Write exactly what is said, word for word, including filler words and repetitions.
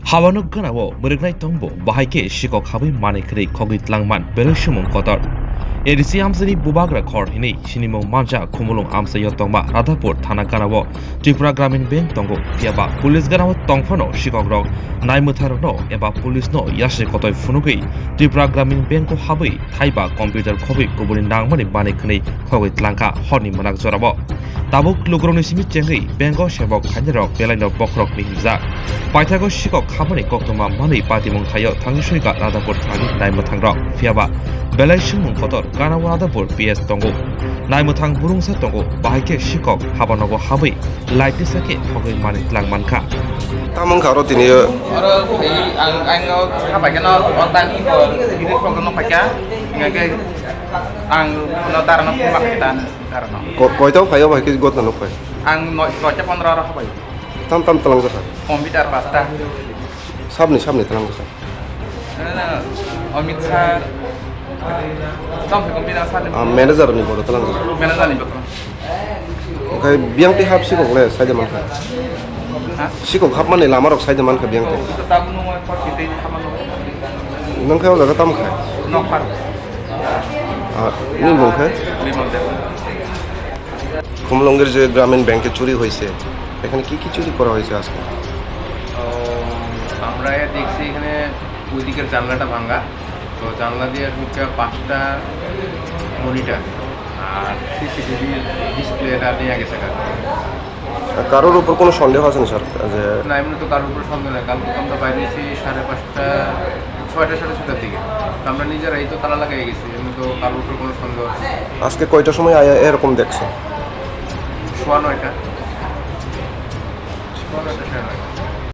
Hawano gana o mwrwknai tongbo, bahai khe sikok habwi manwi khwnwi khogwi tlangman belai sumung kotor. A D C amchaini bubagra khor hinwi sinimung manjak Khumulwng amchaio tongma Radhapur thana gana o Tripura Gramin Bank tongo, phiyaba police gana o tongphano sikokrok naimwthangrokno eba police no yasi kotoi phunugwi Tripura Gramin Bank o habwi thaiba computer khogwi kubuni nangmani manwi khwnwi khogwi tlangkha horni mwnak jorao. Tabuk lukurokni simi chengwi bank o sebok khainarok belaino bokhorok ni himjak. Paithago sikok habani koktwma manwi patimung thaio thangwi soika Radhapur thani naimwthangrok. Phiyaba belai sumung kotor gana o Radhapur P S tongo. Naimwthang burungsa tongo, bahai khe sikok habanogo habwi light ni sake khogwi manwi tlang mankha. Tamung kha aro tini o. Oro phai ang, ang o kha bai kheno o time o gidit phone no phaikha. Hingke ang no darano phone ma khaikha darano. Ko-, koita o phai o bai khe gotna nuk phai? Ang noi, noita pondro aro habai. Tam tam talang jakha? Computer pasta. Sabni, sabni talang jakha? Amit sir. Tom se computer sir. Ah, manager ni bodo talang jakha? Manager ni bodo. Oke, biyang te hap sikok le saide mankha? Ha? Sikok hap mani lama rok saide mankha biyang te? Tabuk no moi por kiti hap mano. Nang khe o jaga tam khai? Nok par. Ah, ni bung khe? Limon de. খুমলঙ্গের যে গ্রামীণ ব্যাংকে চুরি হয়েছে, এখানে কি কি চুরি করা হয়েছে আজকে? তো আমরা দেখছি এখানে ওইদিকের জানলাটা ভাঙা, তো জানলা দিয়ে ঢুকে পাঁচটা মনিটর আর সিসিটিভি ডিসপ্লে এটা নিয়ে গেছে কালকে। আর কারোর উপর কোনো সন্দেহ আছে না স্যার? যে না, এমনি তো কারোর উপর সন্দেহ নেই। কালকে তো আমরা বাইরে এসেছি সাড়ে পাঁচটা, ছয়টা, সাড়ে ছয়টার দিকে। তো আমরা নিজেরাই তো তালা লাগাই গেছি, এমনি তো কারোর উপর কোনো সন্দেহ নেই। আজকে কয়টার সময় আয়া এরকম দেখছো? সোয়া নয়টা। সোয়া নয়টা, সাড়ে নয়টা।